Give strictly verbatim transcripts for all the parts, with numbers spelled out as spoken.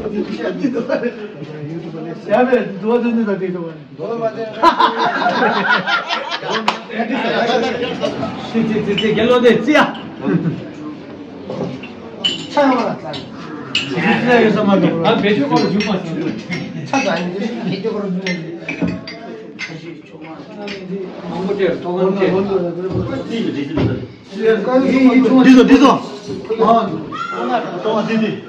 འདི་ཚོ་འདི་ཚོ། ཨ། ཏོ་འདི་འདི། ཏོ་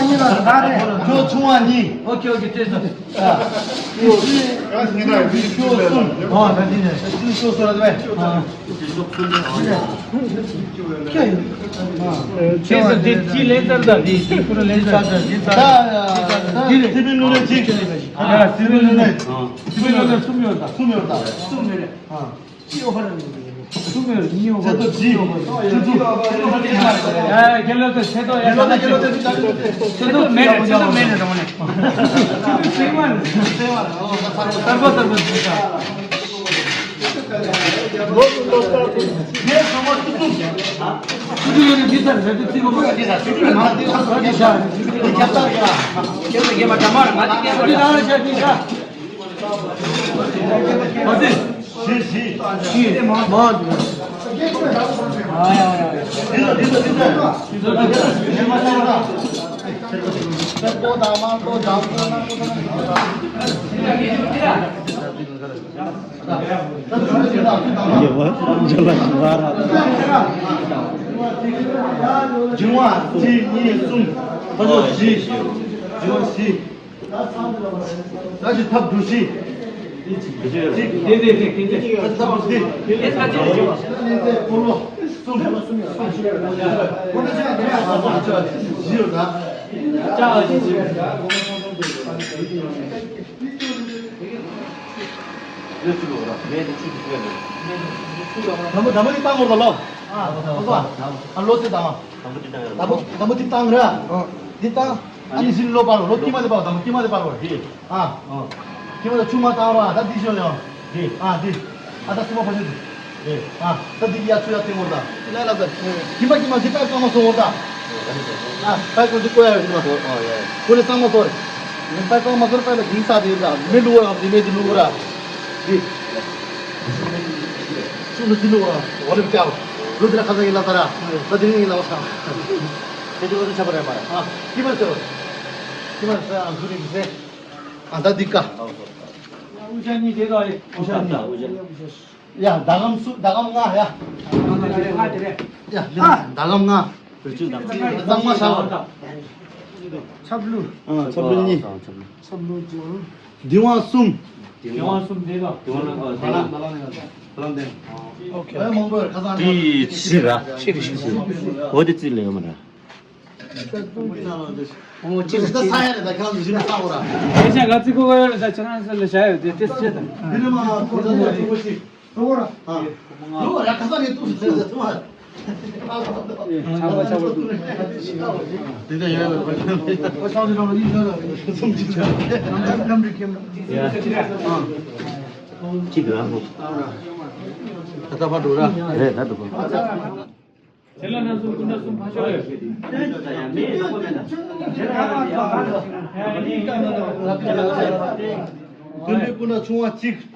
ཡིན་པ། ཁྱོད་ཆུང་བ་གཉིས། ཨོ་ཁེ་ཨོ་ཁེ། ཁྱོད་ཚོ། ཨ། ཁྱོད་གསུམ། ཨ། ད་འདི་ནས་ཁྱོད་གསུམ་ཁྱོད་གསུམ་ར་དེ། ཁྱོད་ཡིན། ཁྱོད་ཚོ་དེ་ཅི་ལེན་ཚར་ད་དེ་ཅི་ཁུ་རུ་ལེན་ཚར་ད་དེ་ཚར་ད་དེ་ཚར་དེ་ལས་སི་པིན་ལུ་ལེན་ཅིག་ཨ། སི་པིན་ལུ་ལེན། སི་པིན་ལུ་ལེན་གསུམ་ཡོད་ད། གསུམ་ཡོད་ད། གསུམ་ཡོད་རེད། ཨ། གཅིག་ཡོད་པ་རེད། གསུམ་ཡོད། གཅིག་ཡོད་པ་རེད། ཚེ་ཏོ་གཅིག་ཡོད་པ་རེད། ཆུ་ཚོད། ཨ། རྒྱལ་ལོ་དེ་ཚེ་ཏོ་ཡ། རྒྱལ་ལོ་དེ་རྒྱལ་ལོ་དེ་ཚེ་ཏོ་མེད་རེད། ཚེ་ཏོ་མེད་རེད། རང་ནས་ཚེ་ཏོ་མེད་རེད། རང་ནས་ཚེ་ཏོ་སེམས་མ་རེད། སེམས་མ་རེད། ཨོ་ད་ཚར་ཚར་པ་ཚར་པ་ཚར་ཚར། ལོ་ལོ་ལོ་ལྟར་དུ། ངས་ཚང་མ་ཆུ་ཚོད། ཆུ་ཚོད་ཡོད་ནི་འདི་ལྟར་རེད། དེ་ཚིག་པ་མ་ག་འདི་ལ་ཆུ་ཚོད་མ་འདི་ལ་ཚར་ཚར་འདི་ཤར། འདི་ཁྱབ་ཚར་ཡ། ཁྱེད་ཚོ་རྒན་མ་འདྲ་མ་རེད། ང་འདི་རྒན་མ་རེད། འདི་རང་ལ་ཤར་འདི་ཤར། མ་ཟེར། བཞི་བཞི། བཞི། མ་འདི། ཨ་ཡ་ཡ་ཡ། འདི་ལ་འདི་ལ་འདི་ལ། འབྱུང་བ་གཅིག་གཉིས་གསུམ། ཕ་ཚོ་བཞི། འབྱུང་བ་བཞི། ད་ཅི་ཐབས་བསྒྲུབས་ཤིག་དེ་དེ་དེ་དེ་དེ། ཐབས་བསྒྲུབས་ཤིག་དེ་དེ་དེ་འཁོར་ལོ་གསུམ། བཞི་ཡོད་ད། དམ་པོ་དམ་པོ་དེ་བཏང་དགོས་ད་ལོ། ཨ་ལོ་དེ་བཏང་། དམ་པོ་དེ་བཏང་ར། འདི་བཏང་། ཨ་ནི་བཞི་ལོ་པར་ལོ་དཀྱིལ་མ་དེ་པར་དང་དཀྱིལ་མ་དེ་པར་བ་དེ། ཨ། དཀྱིལ་མ་དང་ཆུང་མ་བཏང་ར། ད་འདི་ཤོད་ཡང་། དེ། ཨ་འདི། ཨ་ད་སུ་མ་ཕ་ཤོད་དེ། དེ། ཨ་ད་འདི་གི་ཡ་ཆུ་ཡ་བཏིང་བར་ད། ལ་ལ་ད། དཀྱིལ་མ་དཀྱིལ་མ་འདི་པར་གཙང་མ་བཟོ་བར་ད། ཨ་པར་ཀོ་འདི་བཀོད་ཡ་ཡོད་དེ་མ། ཨོ་ཡ། ཁོ་ནི་གཙང་མ་བཟོ་རེད། པར་གཙང་མ་བཟོ་རེད། པར་ལ་འདི་ས་དེ་ཡོད་ད། མི་བླུག་བར་འདི་མེད་དེ་བླུག་ར། འདི། ཆུ་ལ་འདི་བླུག་ར། འོ་ལེ་བྱ། ལོ་དེ་ལ་ཁ་ས་ཡིན་ལ་ད་ར། ད་དེ་ནི་ཡིན་ལ་བ་ས། དེ་ཚོ་ལོ་དེ་ཆ་པ་རེད་མ། ཨ། ཀི་མ་ཚོ། ཀི་མ་ཚོ་ཨ་ཁུ་རིག་ཟེ། ཨ་ད་འདི་ཀ། ཨུ་ཅག་གཉིས་དེ་ག་རེད། ཨུ་ཅག་གཉིས། ཡ་ཟླ་གམ་སུ་ཟླ་གམ་ལྔ་ཡ། ཡ་ཟླ་གམ་ལྔ། གཙང་མ་ཤ་བ། ཆབ་ལུ། ཨ་ཆབ་ལུ་གཉིས། ཆབ་ལུ་གཅིག། འདི་བ་གསུམ། འདི་བ་གསུམ་དེ་ག། འདི་བ་ལ་ཨ་ཟླ་གམ་ལྔ། ཨོ་ཁེ། ཨེ་མང་པོ་ཁ་སང་དེ་ཕྱི་ར། ཕྱི་ར་ཕྱི་ར། འོ་དེ་རྩིས་ལེན་ཡོད་མ་ར། འོ་ཅི་ལ་ཅི། ད་ས་ཡ་རེད། ད་ཁྱེད་རང་ཚོ་ཞིམ་ས་འོ་ར། དེ་ཆ་ང་ཚོ་གོ་གོ་ཡོད་ལ་ཆ་ཁྱེད་རང་ཚོ་ལ་བྱ་ཡོད་དེ་དེ་ཆེ་དང་། འདི་ནི་མ་ཁོ་ཚོ་ལ་ཆུ་བོ་ཞིག་འོ་ར། ཨ། འོ་ར་ཁ་ས་ནས་ཏུ་ཞིག་ཟེར་ཟེར་ཐུ་མ། ཆང་པ་ཆང་པ་ཏུ། དེ་འདྲ་ཡོད་ལ་གོ་ཆང་། ཨོ་ཆང་ཞིག་རང་ལ་ཡིན་ཟེར་ལ། སུམ་ཅིག་ཆ། ནམ་རིག་ཁྱིམ་ལ། ཡ། ཨ། ཅིག་ར་མོ། ད་ད་པ་འགྲོ་ར། རེད་ད་འགྲོ་གོ། དེ་ལ་ན་གསུམ་ཀུན་ན་གསུམ་ཕ་ཤོ་ཡོད། དེ་ནས་ཀུན་ན་ཆུང་བ་གཅིག་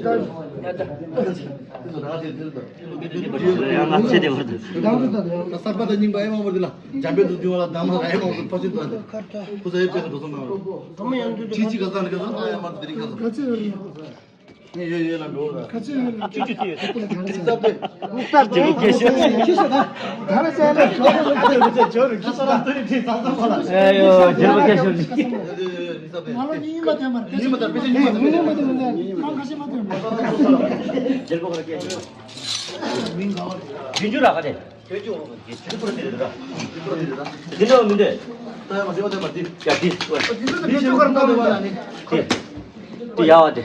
ཡ་ད། ང་ཚེ་བདེ་བར་དུ། གསར་པ་དང་རྙིང་པ་ཨེ་མང་པོ་འདི་ལ་འཇམ་དཔལ་དུ་འདུལ་བ་ལ་གདམས་ངག་ཨེ་མང་པོ་ཕར་ཕྱིན་དུ་ཁོ་ཚོ་ཨེ་དཔེ་ཁ་འགྲོ་སོང་ན། ཁྲིག་ཁྲིག་ག་ས་ནས་ག་ས་ན་ཡང་མ་དེ་རིང་ག་ས། ཡོད་ཡོད་ལ་འགྲོ་ལ། ཁ་ཆེ་ཡོད་ལ། ཅུ་ཅུ་ཏི་ཡོད། ཏི་ཏི་ལ་ག་རེ་བྱས་ན། ཁྱི་ཤོད་ད། ད་རེ་བྱས་ན་ཇོ་རུ་ཁྱི་ཤོད་ད། ཇོ་རུ་ཁྱི་ཤོད་ད། ཨེ་ཡོ་ཇེ་རུ་ཁྱི་ཤོད། ང་ལོ་ཉིས་མ་ཐོན་མར་ཁ་ཆེ་མ་ཐོན་མར། ཁ་ཆེ་མ་ཐོན་མར། ཇེ་རུ་ཁྱི་ཤོད། རྒྱུན་འཇུག་ར་ག་དེ། དེ་འདྲ་མི་འདུག་ཡ་དེ། དེ་ཡ་བ་དེ།